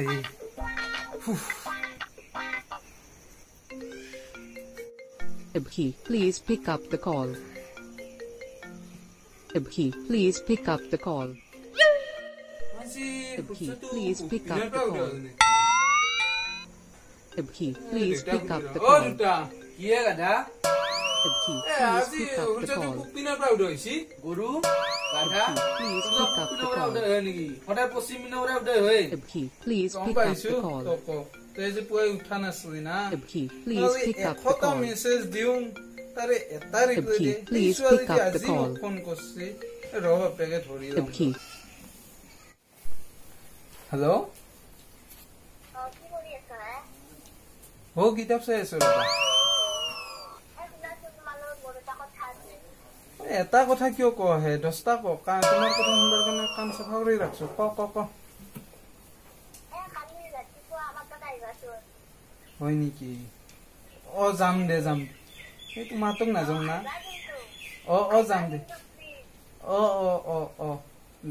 এই Abhi, please pick up the call. Abhi, please pick up the call. Abhi, please pick up the call. Abhi, please pick up the call. কিয়ে গাধা? Abhi, please pick up the call. পিনৰ পৰা উদয় হৈছি গৰু গাধা। Please pick up the call. নেকি সদায় পশ্চিম পিনৰ পৰা উদয় হয়। Abhi, please pick up the call. তই যে পুৱাই উঠা নাছিলি না। Abhi, please pick up the call. Message দিওঁ তাৰে এটা ৰিপ্লাই দিয়ে। Please pick up the call. Phone কৰছি ৰ বাপেকে ধৰি লওঁ। Abhi. Hello, অ কিতাপ চাই আছো ৰবা। এটা কথা কিয় ক হে, দহটা ক। তোমাৰ কথা শুনবাৰ কাৰণে কাণ চাফা কৰি ৰাখছো। ক ক ক। হয় নেকি? অ যাম দে যাম। এই তোমাৰটোক নাযাওঁ না। অ অ যাম দে। অ অ অ অ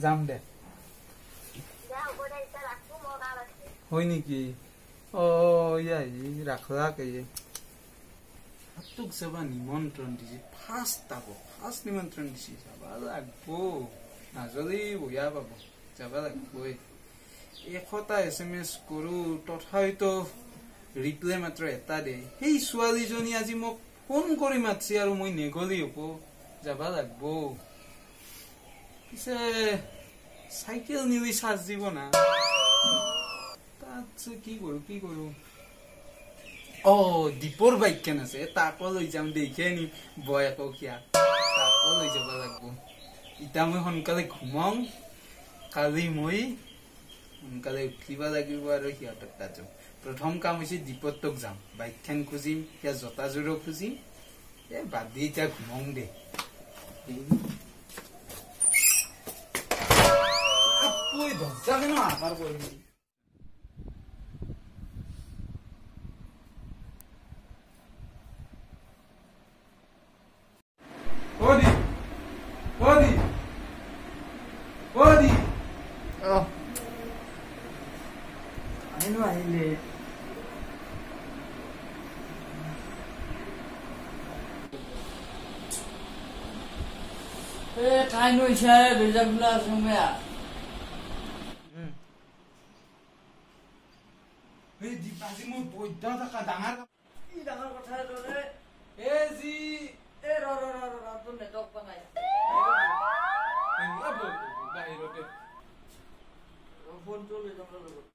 যাম দে। হয় নেকি? অ ইয়াই ৰাখলাক। এই তোক যাবা নিমন্ত্ৰণ দিছে, ফাৰ্ষ্ট যাব, ফাৰ্ষ্ট নিমন্ত্ৰণ দিছে, যাবা লাগব। নাজলি বয়া পাব, যাবা লাগবই। 100টা SMS কৰো তথাপিতো ৰিপ্লাই মাত্ৰ এটা দে। সেই ছোৱালীজনী আজি মোক ফোন কৰি মাতছি আৰু মই নেগলি হ'ব, যাবা লাগব। পিছে চাইকেল নিলি চাৰ্জ দিব না। তাত কি কৰো কি কৰো। অ দীপৰ বাইকখন আছে, তাকো লৈ যাম, দেখে আনিম বয়েকক সিয়াক, তাকো লৈ যাব লাগব। ইতা মই সোনকালে ঘুমাওঁ, কালি মই সোনকালে উঠিব লাগিব আৰু সিহঁতৰ তাত যাম। প্ৰথম কাম হৈছে দীপৰটোক যাম, বাইকখন খুজিম, সিয়া জোতাযোৰো খুজিম। এ বাদ দি এতিয়া ঘুমাওঁ দে। দৰ্জা কেনে আকাৰ কৰিম। Odi! Odi! Odi! Oh. আহিলো আহিলে। এ কাইনো ইছাৰে দৰ্জা খোলা আছে মেয়া। এই দীপ আজি মই বৈদ্য থকা ডাঙৰ কি ডাঙৰ কথা ৰে। এ জি এ ৰ ৰ ৰ ৰ তোৰ নেটৱৰ্ক পোৱা নাই। বাহিৰতে ফোনটো লৈ যাম লগত।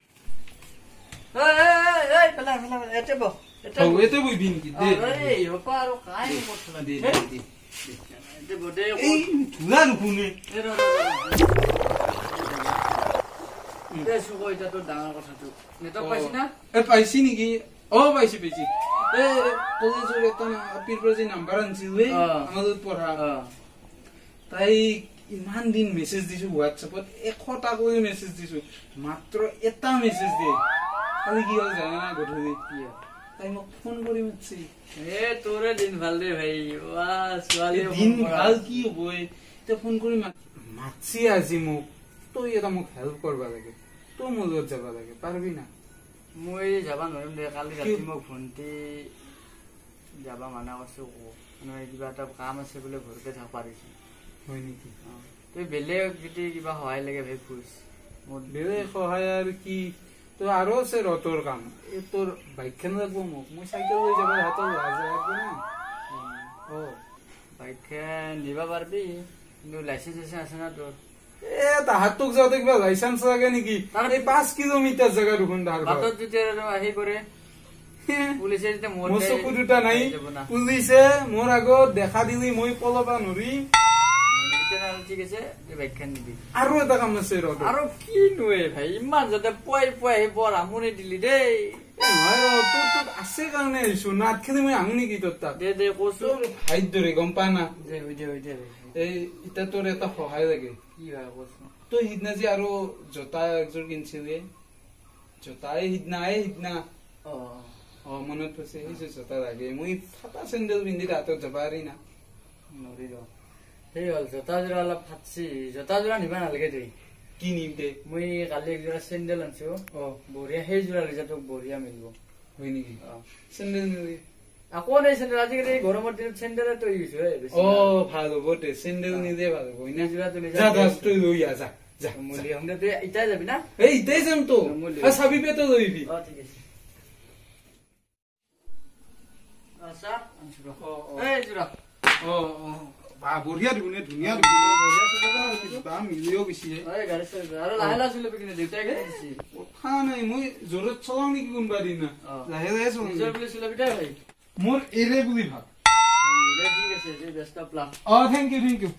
এই এই এই পেলা পেলা এতে বহ, এতে বহিবি নেকি? দে এই হপা আৰু কাই কথা দে দে দে এতে বহ দে। এই ধূলা নুশুনে। এ ৰ ৰ দে সুক, এটা তোৰ ডাঙৰ কথাটো। নেটৱৰ্ক পাইছি না? এ পাইছি নেকি? অ পাইছি পাইছি। এ কলেজৰ এটা আপিৰ পৰা যে নাম্বাৰ আনিছিল আমাৰ পঢ়া, তাই ইমান দিন মেছেজ দিছো হোৱাটছএপত, 100টাকৈ মেছেজ দিছো, মাত্ৰ এটা মেছেজ দিয়ে। কালি কি হ'ল জানা না? গধূলি তাই মোক ফোন কৰি মাতছি। এ তোৰে দিন ভাল দে ভাই। দিন ভাল কি হ'ব, এতিয়া ফোন কৰি মাতছি আজি মোক। তই এটা মোক হেল্প কৰবা লাগে, তই মোৰ লগত যাব লাগে, পাৰবি না? মই যাবা নোৱাৰিম দে। কালি ৰাতি মোক ভণ্টি যাবা মানা কৰছো, মানে কিবা এটা কাম আছে বোলে, ঘৰতে থাকবা দিছে। হয় নেকি? তই বেলেগ যদি কিবা সহায় লাগে ভাই খোজ। মোৰ বেলেগ সহায় আৰু কি, তই আৰু আছে ৰ তোৰ কাম। এই তোৰ বাইকখন লাগব মোক, মই চাইকেল লৈ যাব হাতত লাজ লাগব না। অ বাইকখন নিবা পাৰবি, কিন্তু লাইচেঞ্চ চাইচেঞ্চ আছে না তোৰ? এ তাহাঁতক যাওঁতে কিবা লাইচেঞ্চ লাগে নেকি? এই 5 কিলোমিটাৰ জেগা দেখোন তাহাৰ। বাটত যদি আহি কৰে পুলিচে, মোৰ চকু দুটা নাই, পুলিচে মোৰ আগত দেখা দিলি মই পলবা নৰি। ঠিক আছে, বাইকখন নিবি। আৰু এটা কাম আছে ৰ। আৰু কি নোৱে ভাই, ইমান যাতে পুৱাই পুৱাই আহি বৰ আমনি দিলি দেই। নহয় ৰ, তোৰ তাত আছে কাৰণে আহিছো, নাট খেলি মই আহো নেকি তোৰ তাত? দে দে কৈছো। ভাইৰ দৰে গম পা না। দে হৈ দে হৈ দে। এই এতিয়া তোৰ এটা সহায় লাগে। কি হয় কৈছো? তই সিদিনা যে আৰু জোতা একযোৰ কিনিছিলি, জোতা এই সিদিনা এই সিদিনা অ অ মনত পৰিছে, সেই জোতা লাগে। মই ফাটা চেণ্ডেল পিন্ধি তাহাঁতত যাব পাৰি না। নৰি ৰ, সেই হ'ল জোতা যোৰা অলপ ফাটছি, জোতা যোৰা নিবা নালাগে তুই। কি নিম দে? মই কালি একযোৰা চেণ্ডেল আনছো। বঢ়িয়া, সেইযোৰা লৈ যা, তোক বঢ়িয়া মিলিব। হয় নেকি? চেণ্ডেল নিলি আকৌ নাই চেণ্ডেল, আজিকালি গৰমৰ দিনত চেণ্ডেলতো ইউজ হয়। অ ভাল হ'ব দে, চেণ্ডেল নিলে ভাল হ'ব। সেইযোৰা লৈ যা, তই লৈ আহ, যা যা। মই লৈ আহোঁ দে, তই ইতাই যাবি না? এই ইতাই যাম তো, চাবি পেটো লৈ আহিবি। অ ঠিক আছে। অ অ বা বঢ়িয়া দেখোন, ধুনীয়া দেখোন, মিলিও বেছি। কথা নাই, মই জোৰত চলাওঁ নেকি কোনোবা দিনা? লাহে লাহে চলাওঁ মোৰ এৰে বুলি ভাব। অ thank U, thank U.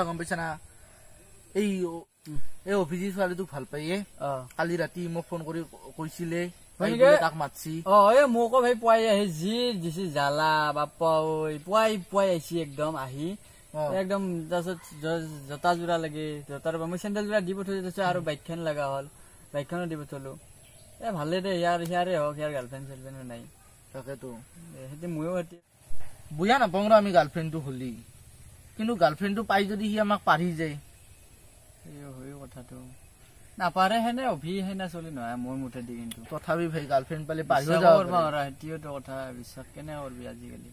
গম পাইছা না, এই এই অভিজিৎ ছোৱালীটোক ভাল পায়ে কালি ৰাতি মোক ফোন কৰি কৈছিলে, তাক মাতছি। অ এই মোকো ভাই পুৱাই আহি যি দিছি জ্বালা বাপ্পা ঐ, পুৱাই পুৱাই আহিছি একদম, আহি একদম তাৰপিছত জোতা যোৰা লাগে, জোতাৰ পৰা মই চেণ্ডেল যোৰা দি পঠাইছো, তাৰপিছত আৰু বাইকখন লগা হ'ল, বাইকখনো দি পঠালো। এ ভালে দে, ইয়াৰ সিয়াৰে হওক, ইয়াৰ গাৰ্লফ্ৰেণ্ড চাৰ্লফ্ৰেণ্ডো নাই। তাকেতো সেইটো ময়ো বুজা নাপাওঁ ৰ আমি গাৰ্লফ্ৰেণ্ডটো হলি, কিন্তু গাৰ্লফ্ৰেণ্ডটো পাই যদি সি আমাক পাৰি যায়। হয় কথাটো, নাপাৰে সেনে অভি সেনে চলি নহয় মোৰ মুঠেদি, কিন্তু তথাপি ভাই গাৰ্লফ্ৰেণ্ড পালে পাৰিও যাব নোৱাৰা। সেইটোৱেতো কথা, বিশ্বাস কেনে কৰবি আজিকালি।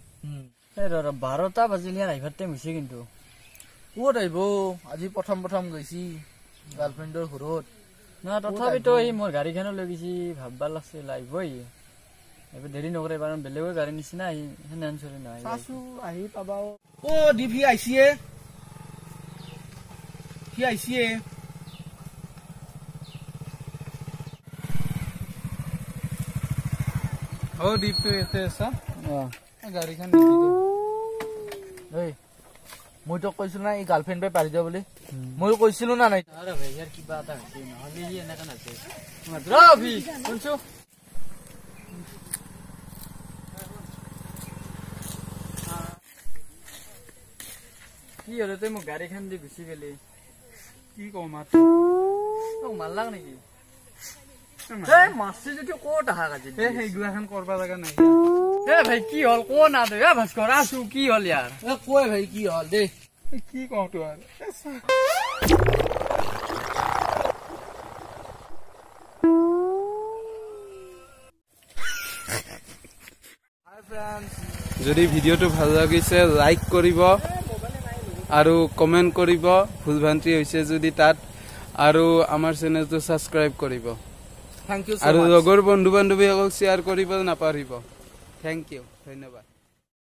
এই ৰ 12টা বাজিল, ইয়াৰ আহিবাৰ টাইম হৈছে কিন্তু। ক'ত আহিব, আজি প্ৰথম প্ৰথম গৈছি গাৰ্লফ্ৰেণ্ডৰ ঘৰত। না তথাপিতো সি মোৰ গাড়ীখনো লৈ গৈছি, ভাববা লাগছিল আহিব সি, এইবোৰ দেৰি নকৰে, কাৰণ বেলেগৰ গাড়ী নিচিনা আহি সেনেহেন চলি নহয়। চাচো আহি পাবা। অ দীপ সি আহিছিয়ে, সি আহিছিয়ে। অ দীপ তই ইয়াতে আছা? অ গাড়ীখন নিদি দে। এই মই তোক কৈছিলো না এই গাৰ্লফ্ৰেণ্ড পাই পাৰি যাব বুলি, ময়ো কৈছিলো না নাই? আৰে ভাই ইয়াৰ কিবা এটা হৈছে, নহ'লে সি এনেকা নাছে। ৰ অভি শুনছো, কি হলে তই মোক গাড়ীখন দি গুচি গেলি? কি কম আৰু, তোক মাৰলাক নেকি? মাৰছি যদি ক'ত আহা আজি? সেইগিলাখান কৰবা লগা নাই। এ ভাই কি হ'ল ক না তই? এ ভাস্কৰ আছো, কি হ'ল ইয়াৰ? এ কয় ভাই কি হ'ল দে, কি কওঁ তো আৰু। যদি ভিডিঅ'টো ভাল লাগিছে লাইক কৰিব আৰু কমেণ্ট কৰিব, ভুল ভ্ৰান্তি হৈছে যদি তাত, আৰু আমাৰ চেনেলটো ছাবস্ক্ৰাইব কৰিব। Thank U. আৰু লগৰ বন্ধু বান্ধৱীসকলক শ্বেয়াৰ কৰিব নাপাহৰিব। Thank U, ধন্যবাদ।